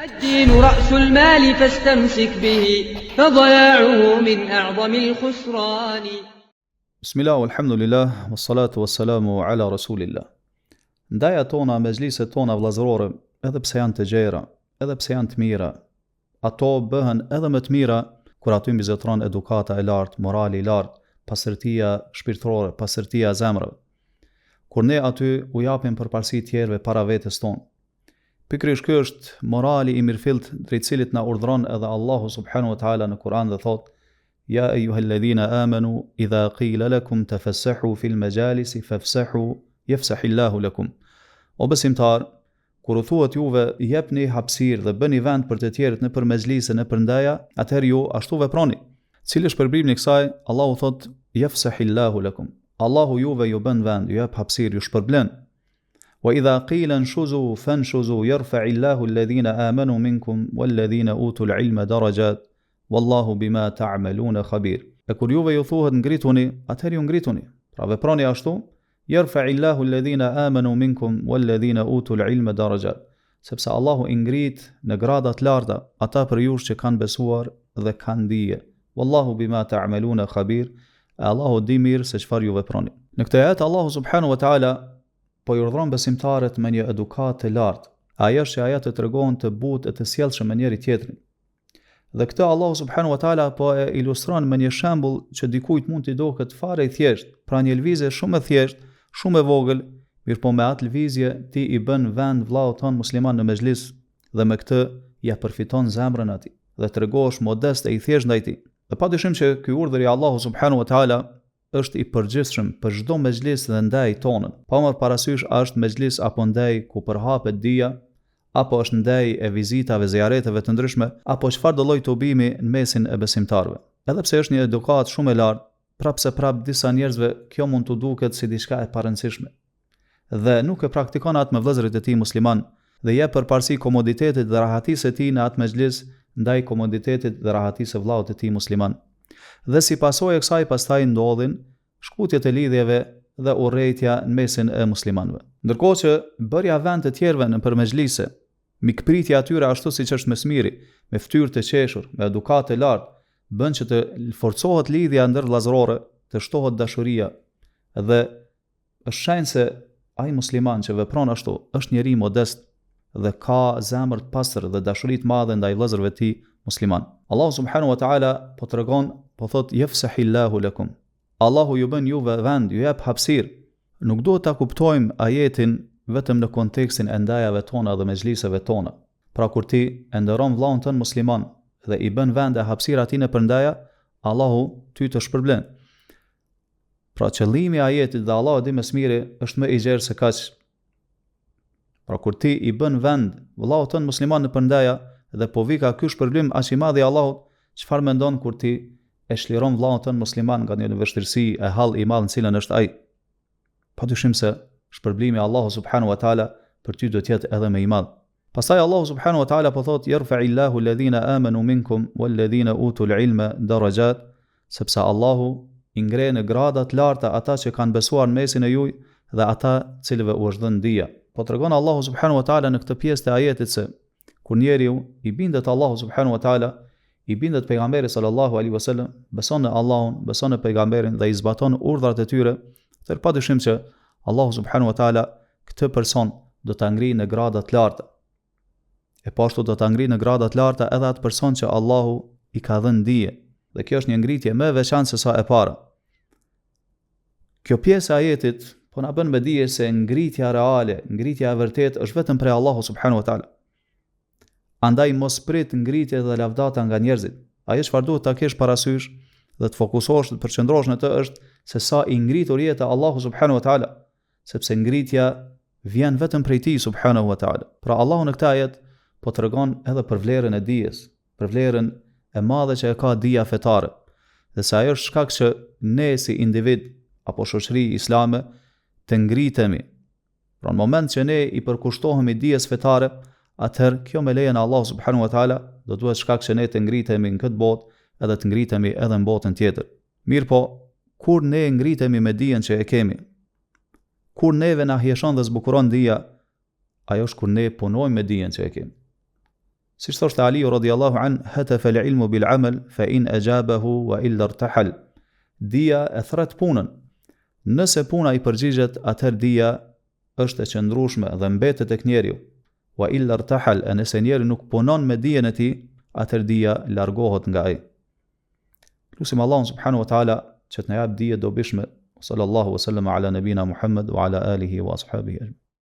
الدين رأس المال فاستمسك به فضياعه من أعظم الخسران Bismillah, alhamdulillah, wassalatu wassalamu ala rasulillah. Ndejat tona, mexhliset tona vëllazërore, edhe pse janë të gjera, edhe pse janë të mira, ato bëhen edhe më të mira kur aty mbizotëron edukata e lartë, morali i lartë, pastërtia shpirtërore, pastërtia e zemrave. Kur ne aty u japim përparësi tjerëve para vetes tonë. Pikërisht ky është morali i mirëfilltë drejt cilit na urdhëron edhe Allahu subhanahu wa taala në Kur'an dhe thotë Ja ejuhelledhina amanu idha qila lakum tafassahu fil majalisi fafsahu yafsahillahu lakum. O besimtarë, kur u thuhet juve jepni hapësirë dhe bëni vend për të tjerët nëpër mexhlise, nëpër ndeja, atëherë ju ashtu veproni. Cili është shpërblimi i kësaj? Allahu thotë yafsahillahu lakum. Allahu juve ju bën vend, ju jep hapësirë, ju shpërblen. Wa idha qila nshuzu fanshuzu yarfa'illahu alladhina amanu minkum walladhina utul ilma darajat. Wallahu bima ta'maluna khabir. E kur juve ju thuhet ngrituni, atëherë ju ngrituni. Pra veproni ashtu, Yarfa'illahu alladhina amanu minkum walladhina utul ilma darajat. Sepse Allahu i ngrit në grada të larta ata prej jush që kanë besuar dhe kanë dije. Wallahu bima ta'maluna khabir. E Allahu di mirë se çfarë ju veproni. Në këtë ajet Allahu subhanahu wa taala po i urdhëron besimtarët me një edukatë të lartë. Ajo është që ata të tregohen të butë e të sjellshëm me njëri tjetrin. Dhe këtë Allahu subhanahu wa taala po e ilustron me një shembull që dikujt mund t'i duket fare i thjeshtë, pra një lëvizje shumë e thjeshtë, shumë e vogël, mirëpo me atë lëvizje ti i bën vend vëllaut tënd musliman në mexhlis dhe me këtë ia përfiton zemrën atij dhe tregohesh modest e i thjeshtë ndaj tij. Dhe padyshim që ky urdhër i Allahu subhanahu wa taala është i përgjithshëm për çdo mexhlis dhe ndejë tonën, pa marrë parasysh a është mexhlis apo ndejë ku përhapet dija, apo është ndejë e vizitave, zijareteve të ndryshme, apo çfarëdo lloj tubimi në mesin e besimtarëve. Edhe pse është një edukatë shumë e lartë, prapëseprapë disa njerëzve kjo mund t'u duket si diçka e parëndësishme dhe nuk e praktikon atë me vëllezërit e tij muslimanë dhe i jep përparësi komoditetit dhe rahatisë së tij në atë mexhlis ndaj komoditetit dhe rahatisë së vëllaut të tij musliman. Dhe si pasojë e kësaj pastaj ndodhin shkputjet e lidhjeve dhe urrejtja në mesin e muslimanëve. Ndërkohë që bërja vend të tjerëve nëpër mexhlise, mikpritja e tyre ashtu siç është më së miri, me fytyrë të qeshur, me edukatë të lartë, bën që të forcohet lidhja ndërvëllazërore, të shtohet dashuria dhe Është shenjë se ai musliman që vepron ashtu është njeri modest dhe ka zemër të pastër dhe dashuri të madhe ndaj vëllezërve të tij musliman. Allahu subhanahu wa taala po tregon, po thotë yafsahillahu lakum. Allahu ju bën juve vend, ju jep hapësirë. Nuk duhet ta kuptojmë ajetin vetëm në kontekstin e ndejave tona dhe mexhliseve tona. Pra kur ti e nderon vëllaun tënd musliman dhe i bën vend e hapësirë atij nëpër ndeja, Allahu ty të shpërblen. Pra qëllimi i ajetit dhe Allahu e di më së miri është më i gjerë se kaq. Pra kur ti i bën vend vëllaut tënd musliman nëpër ndeja dhe po vika ky shpërblim aq i madh i Allahut, çfarë mendon kur ti e çliron vëllaun tënd musliman nga një vështirësi e hall i madh në cilën është ai? Padyshim se shpërblimi i Allahut subhanahu wa taala për ty do të jetë edhe më i madh. Pastaj Allahu subhanahu wa taala po thotë yarfa'illahu alladhina amanu minkum walladhina utul ilma darajat, sepse Allahu i ngre në grada të larta ata që kanë besuar në mesin e juj dhe ata cilëve u është dhënë dija. Po tregon Allahu subhanahu wa taala në këtë pjesë të ajetit se kur njeriu i bindet Allahu subhanahu wa taala, i bindet pejgamberit sallallahu alaihi wasallam, beson në Allahun, beson në pejgamberin dhe i zbaton urdhrat e tyre, atëherë padyshim që Allahu subhanahu wa taala këtë person do ta ngrijë në grada të larta. E po ashtu do ta ngrijë në grada të larta edhe atë person që Allahu i ka dhënë dije. Dhe kjo është një ngritje më e veçantë se sa e para. Kjo pjesë e ajetit po na bën me dije se ngritja reale, ngritja e vërtetë është vetëm prej Allahu subhanahu wa taala. Andaj mos prit ngritje dhe lavdata nga njerëzit. Ajo çfarë duhet ta kesh parasysh dhe të fokusohesh, të përqendrohesh në të është se sa i ngritur je te Allahu subhanahu wa taala. sepse ngritja vjen vetëm prej tij subhanahu wa taala. Pra Allahu në këtë ajet po tregon edhe për vlerën e dijes, për vlerën e madhe që e ka dija fetare. Dhe se ajo është shkak që ne si individ apo shoqëri islame të ngritemi. Pra në moment që ne i përkushtohemi dijes fetare, atëherë kjo me lejen e Allahu subhanahu wa taala do të bëhet shkak që ne të ngritemi në këtë botë edhe të ngritemi edhe në botën tjetër. Mirëpo, kur ne ngritemi me dijen që e kemi, kur neve na hijeshon dhe zbukuron dija, ajo është kur ne punojmë me dijen që e kemi. Siç thoshte Aliu radiallahu an, hatafa al-ilmu bil amal fa in ajabahu wa illa irtahal. Dija e thret punën. Nëse puna i përgjigjet, atëherë dija është e qëndrueshme dhe mbetet tek njeriu. Wa illa irtahal, e nëse njeriu nuk punon me dijen e tij, atëherë dija largohet nga ai. Lusim Allahun subhanahu wa taala që të na jap dije dobishme. Sallallahu wa sallama ala nabina Muhammad wa ala alihi wa ashabihi ajma'in.